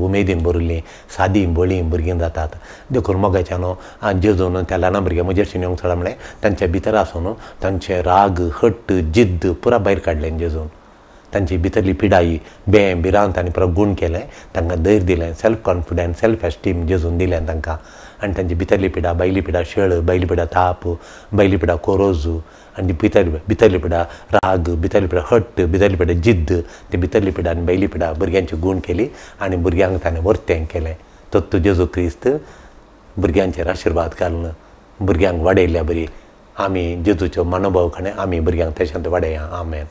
उमेदीन भरिल्लीं, सादीं बळीं भुरगीं जातात. देखून मोगाच्यान जेजून त्या ल्हान भुरग्यां म्हजेर येवंक सोडा म्हळें, तांच्या भितर आसून तांचे राग, हट्ट, जिद्द पुरा भायर काडलें जेजून. तांची भितरली पिडाई, बें, भिरांत आनी पुरा गूण केलें, तांकां धैर्य दिलें, सेल्फ कॉन्फिडन्स, सेल्फ एस्टीम जेजून दिलें तांकां. आनी तांची भितरली पिडा, भायली पिडा शेळ, भायली पिडा ताप, भायली पिडा कोरोज, आनी भितरली पिडा राग, भितरली पिडा हट्ट, भितरली पिडा जिद्द, ती भितरली पिडा आनी भायली पिडा भुरग्यांची गूण केली आनी भुरग्यांक ताणें वर्तें केलें. तत्तू जेजू क्रिस्त भुरग्यांचेर आशिर्वाद घालून भुरग्यांक वाडयल्ल्या बरी आमी जेजूच्यो मनोभाव खाणें आमी भुरग्यांक तशेंच वाडया. आमेन.